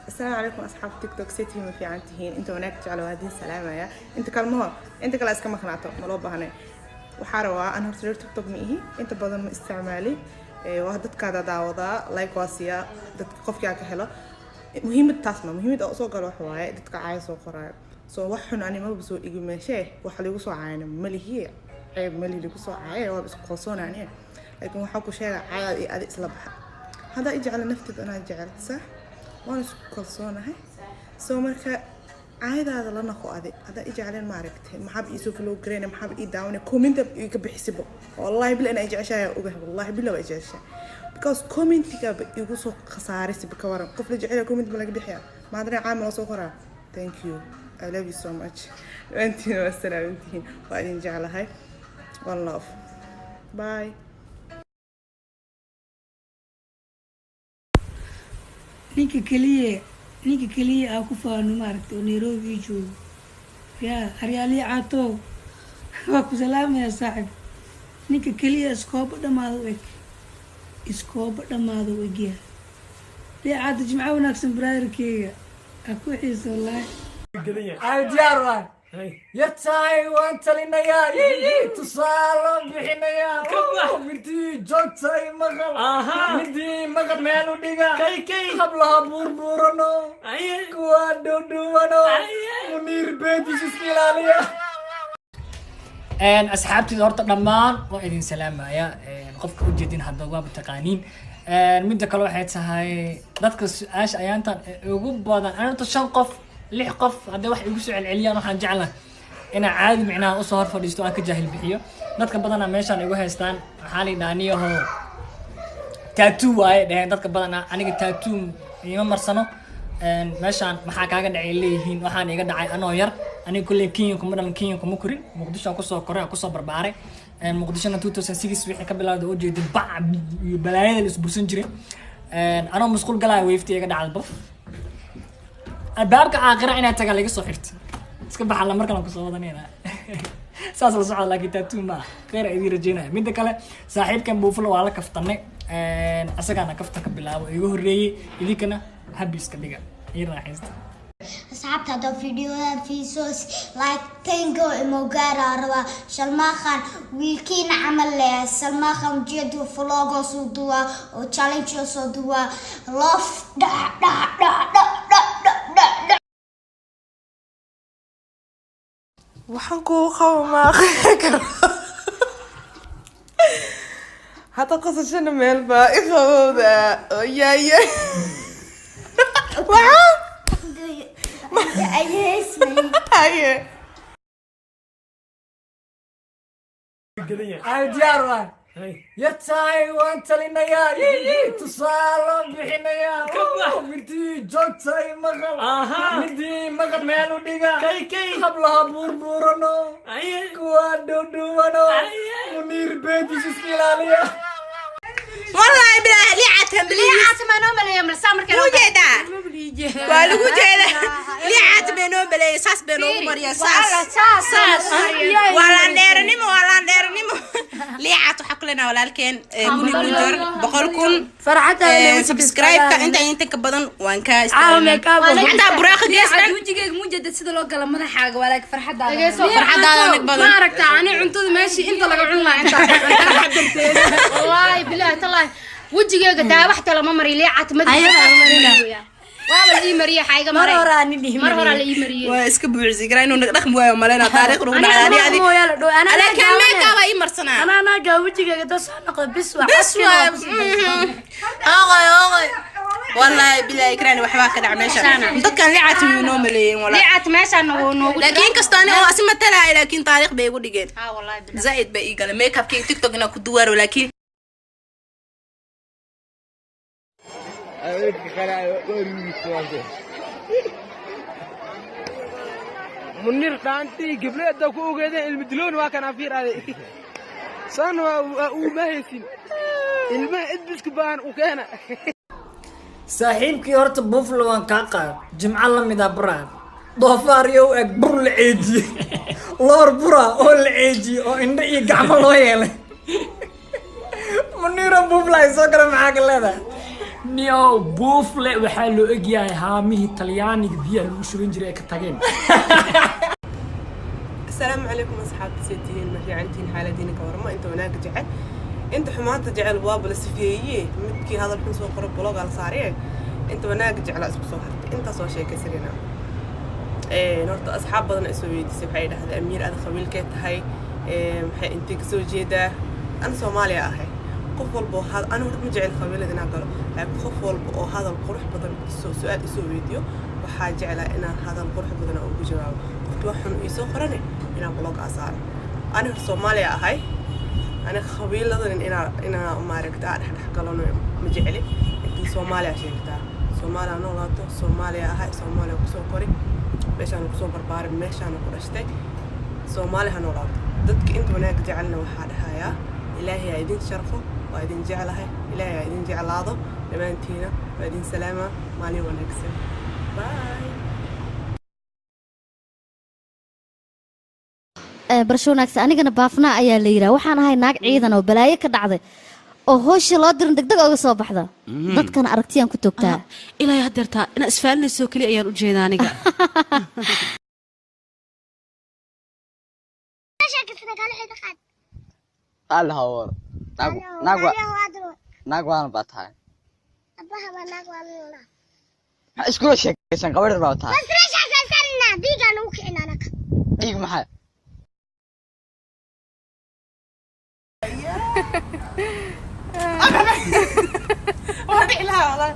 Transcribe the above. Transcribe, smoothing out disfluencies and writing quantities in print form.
Asalaamu calaykum asxaab TikTok, seetihiin? Ma fiican tihiin? Inta wanaag jecel waa idin salaamaya. Inta kalmaho, inta kale iska maqnaato, ma loo baahnay. Waxaa rabaa, an horta reer TikTok ma ihi, inta badan ma isticmaali. Waa dadkaada daawadaa, like waa siiyaa dadka qofkii aan ka helo. Muhiimad taas ma muhiimad oo soo galo waxa waaye dadka caaya soo qoraayo. So wax xun ani maba soo dhigi meeshee, wax ligu soo caayana malihi, ceeb malihi ligu soo caaye, waaba isku kalsoonaani. Laakiin waxaa ku sheega, caayaad iyo adi isla baxa. Haddaa i jecla nafteed, anaa jecel, sax, waan isku kalsoonahay. So marka caayadaada la naqo adi. Haddaa i jecleen, ma aragtay, maxaaba iisoo follow gareyna, maxaaba ii daawanay, commenta iga bixisibo. Wallahi bila inaa i jeceshahay ogahay, wallahi bila waa i jeceshahay, because commentigaba igu soo khasaaraysiba. Ka waran qof la jecel comment ma laga bixiya? Maadana caama loo soo qoraa. Thank you, I love you so much. Dhammaantiin waa salaamantihiin, waa idin jeclahay. One love, bye. Ninka keliya aa ku faano, maaragtay, oo Nairobi ii joogo yaa aryaalii caato, waa ku salaamaya saaxib. Ninka keliya iskooba dhamaada u eg, iskooba dhamaada u egyaha lii caato. Jimco wanaagsan, brotherkeyga, ha ku xiisa wallaahi. Ay, diyaar waay. Yartahay, waan talinayaa, tusaalaan bixinayaa. Midii joogtay maqal, midii maqal meel u dhiga, hablaha buurbuurano, kuwa dhuudhuubano, Muniir beentiis iska ilaaliya. Asxaabteyda horta dhammaan waa idin salaamaya. Qofka ujeedin hadda waaba taqaaniin. Midda kale waxay tahay dadka su-aasha ayaantan ee ugu badan, ani horta shan qof, lix qof hadday wax igu soo celceliyaan, waxaan jeclahay inaan caadi micnaha usoo hor fadhiisto, aan ka jaahil bixiyo. Dadka badanaa meeshaan igu haystaan, waxaa la yidhaha niyaho tattoo waaye dheheen dadka badanaa. Aniga tattoo iima marsano. Meeshaan maxaa kaaga dhacay leeyihiin? Waxaan iga dhacay anoo yar. Aniga kulley Kenya kuma dhalan, Kenya kuma korin, Muqdisho aan kusoo koray, aan kusoo barbaaray. Muqdishona 2006 wixii ka bilowday oo jeedin bac iyo balaayada la isbursan jiray. Anoo musqul galaya weefti iga dhacday, baf, albaabka aakhira inaa tagaa laga soo xirta, iska baxa la markalan kusoo wadanayna, saas la socda. Laakiin tattoo ma aha. Kheyr aan idiin rajeynaya. Midda kale, saaxiibkan Buuflo waa la kaftanay, asagaana kaftan ka bilaabo iga horreeyey. Idinkana happy iska dhiga, ii raaxaysta. Asxaabta, hadda fiidiyodan fiisos like tango imogaara rabaa. Shalmaakhan wiilkiina camal leh, Salmaakhan ujeedu vlogo soo duwaa oo challenge soo duwaa. Love, dhac dhac dhac dhac dhac dhac dhac dhac. Waxaan kuu qabo ma aqrin karo hadda, qosashana meel baa i qabowda. Yaaya, maxaa haye? Ay, diyaar waay. Yartahay, waan talinayaa, tusaalaan bixinayaa. Midii joogtay maqal, midii maqal meel u dhiga, hablaha buurbuurano, kuwa dhuudhuubano, Muniir beentiis iska ilaaliya. Wallahi bilaa liicatan Liicaata ma noo maleeyo malsaa markay Lagu jeedaa, waa lagu jeedaa. Liicaat bay noo maleeyay, saas bay noogu mariyaa, saas saas. Waa laandheeranimo, waa laandheeranimo. Liicaat waxaa ku leenaha walaalkeen Muni Munjar 100,000 subscribe-ka inta ka badan waan kaa xataa buraaqa geestan. Wejigeyga mujadad sida loo gala madaxaaga waa like farxadaada. Farxadaada nag badan. Ma aragtaa, ani cuntada meeshii inta laga cun lahaa intaa, wallaahi bilaahi tallaahi, wejigeyga daawaxta lama mariyo. Liicaat madaxa waaba la ii mariyey, xaa iga maray, mar horaa la ii mariyey. Waa iska buuxsi karaa inuu naga dhaqmi waayo maleyna taariikh rugu dhacday. Ani adi laakiin make-up aa ii marsanaa. Anaa wejigeyga dad soo noqda bis waa. Bes waay, oqoy oqoy, wallahi bilaahi karaan waxbaa ka dhac meesha. Dadkan liicaat miyuu noo maleeyeen walaa? Liicaat meeshaan wuu noogu. Laakiin kastoo ani oo asi matalaya, laakiin taariikh bay igu dhigeen. Haa, wallaahi bilaahi. Zaid bay ii galeen makeupkii TikTok inaa ku duwaaro, laakiin Munir dhaantii gabdheeda ku ogeedeen ilmi diloon waa kan afiir ade saan waa uuma haysin ilmaha idbiska baahan u keena. Saaxiibkii horta Buffalo waan kaa qaad. Jimco la mid ah buraad doofaar iyo u eg bur la ceejiyey, loor bura oo la ceejiyey oo indho iyo gacmo loo yeelay. Muniro Buffalo ay soo gala, maxaa ka leedahay? Nio buufle waxaa loo egyahay haamihii Talyaaniga biyaha lagu shuban jiray ay ka tageen. السلام عليكم أصحاب سيتين ما في عندين حالة دينك ورما أنت وناك جعل أنت حمانت جعل باب السفيي متكي هذا الحين سوق قرب بلوغ على صاريه أنت وناك جعل أسب صهرت أنت صو شيء كسرنا إيه نورت أصحاب بدن أسوي سبحي هذا أمير هذا خبيل كيت هاي إيه أنت كسو جيدة أنا صوماليا أهي qof walba oo ana horta ma jecel qabiilada inaan galo, laakiin qof walba oo hadal qurux badan su-aal isoo weydiiyo waxaa jeclaa inaan hadal qurux badan aan ugu jawaabo. Qofki wax xun iisoo qorane inaan blog aa saaro. Ani horta Soomaaliya ahay, ani qabiiladan inaa maaragta aa dhexdhex galano ma jecli, laakiin Soomaaliya sheegtaa, Soomaaliya noolaato, Soomaaliya ahay, Soomaaliya kusoo kori, meeshaan kusoo barbaaray, meeshaan ku dhashtay, Soomaaliya ha noolaato. Dadka inta wanaag jecelna waxaa dhahayaa Ilaahay ha idin sharfo, waa idin jeclahay, Ilaahay ha idin jeclaado dhammaantiina, waa idin salaama, maalin wanaagsan, bye. Barasho wanaagsan. Anigana Baafnaa ayaa la yidhaha. Waxaan ahay naag ciidan oo balaayo ka dhacday oo hooshii loo dirin degdeg oga soo baxda, dadkana aragtiyaan ku toogtaa. Ilaahay, hadeertaa inaa isfaalinayso keliya ayaan u jeedaa aniga. Alhawar. Naag naag naag waan baa tahay. Maxaa iskula sheekaysan gabadh baa tahay? Dhiig maxay? Waa dhici lahaa walahi.